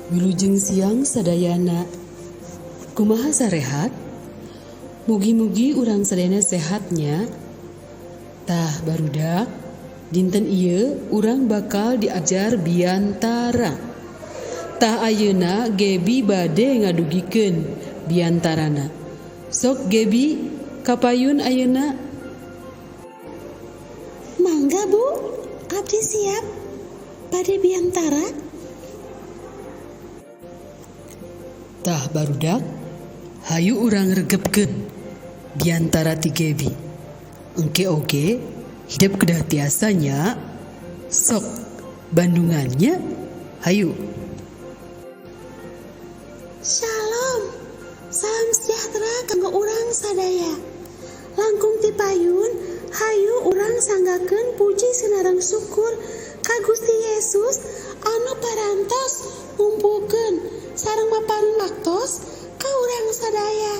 Wilujeng siang sadayana. Kumaha sarehat? Mugi-mugi urang sadayana sehat nya. Tah barudak, dinten ieu urang bakal diajar biantara. Tah ayeuna Gebi bade ngadugikeun biantarana. Sok Gebi, kapayun ayeuna. Mangga Bu, abdi siap. Bade biantara. Tah barudak, hayu urang regepkeun biantara ti Gebi. Engke oge hidep kedah tiasa nya. Sok Bandungan nya, hayu. Shalom, salam sejahtera kanggo urang sadaya. Langkung ti payun, hayu urang sanggakeun puji sinareng syukur ka Gusti Yesus anu parantos ngumpulkeun sareng maparun waktos ka urang sadaya.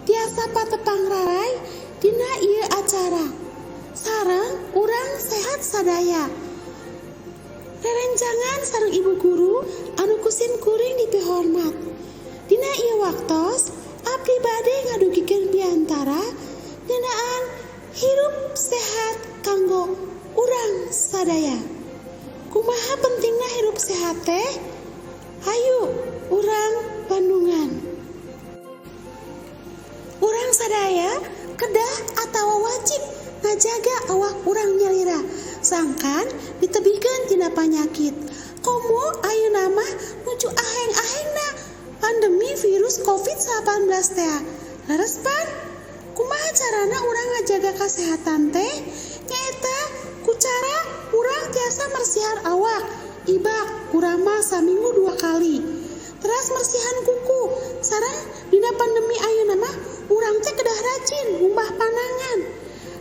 Tiasa patepang raray dina ieu acara. Sareng urang sehat sadaya. Rerencangan sareng ibu guru anu ku sim kuring dipihormat. Dina ieu waktos abdi bade ngadugikeun biantara ngeunaan hirup sehat kanggo urang sadaya. Kumaha pentingna hirup sehat teh? Hayu urang Bandungan. Urang sadaya kedah atawa wajib ngajaga awak urang nyalira sangkan ditebihkeun tina panyakit. Komo ayeuna mah nuju aheng-ahengna pandemi virus COVID-19 teh. Leres pan? Kumaha carana urang ngajaga kasehatan teh? Nyaeta ku cara urang tiasa mersihan awak, ibak kurang mah saminggu 2 kali. Teras mersihan kuku, sareng dina pandemi ayeuna mah urang teh kedah rajin ngumbah panangan.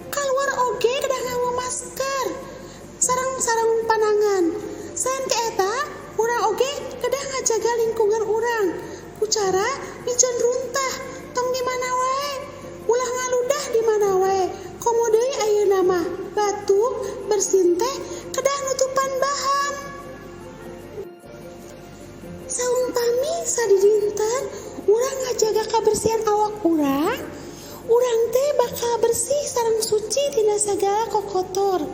Kaluar oge kedah nganggo masker sareng sarung panangan. Saen ti eta, urang oge kedah ngajaga lingkungan urang ku cara miceun runtah tong di mana wae, ulah ngaludah di mana wae. Komo deui ayeuna mah batuk bersin teh kedah nutupan bahan. Saumpami sadidinten urang ngajaga kabersihan awak urang, urang teh bakal bersih sareng suci tina sagala kokotor.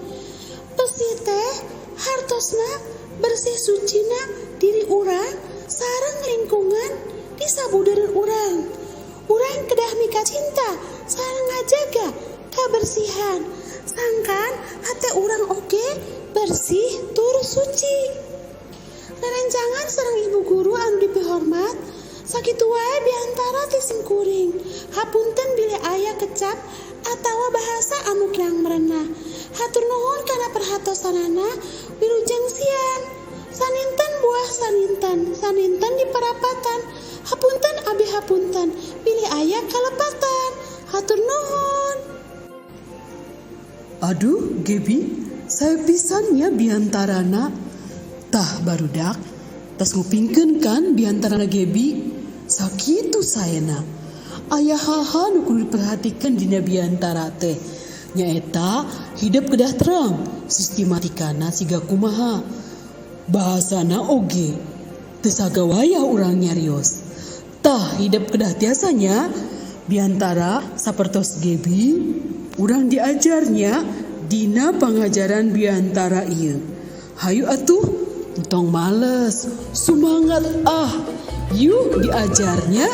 Bersih teh hartosna bersih sucina diri urang sareng lingkungan di sabudeureun urang. Urang kedah mika cinta sareng ngajaga kabersihan, sangkan hate urang oge bersih tur suci. Rerencangan sareng ibu guru anu dipihormat, sakitu wae biantara ti simkuring. Hapunten bilih aya kecap atawa bahasa anu kirang merenah. Hatur nuhun kana perhatosanana, wilujeng siang. Saninten buah saninten, saninten di parapatan. Hapunten abi hapunten, bilih aya kalepatan. Hatur nuhun. Aduh, Gebi, saya pisan nya biantarana. Tah barudak, tas ngupingkeun kan biantarana Gebi. Sakitu saena. Aya hal-hal nu kudu diperhatikan dina biantara teh. Nyaeta hidep kedah terang, sistematikana siga kumaha. Bahasana oge teu sagawayah urang nyarios. Tah hidep kedah tiasanya biantara sapertos Gebi urang diajarnya dina pangajaran biantara ieu. Hayu atuh, entong males, sumangat ah. Yuk diajarnya.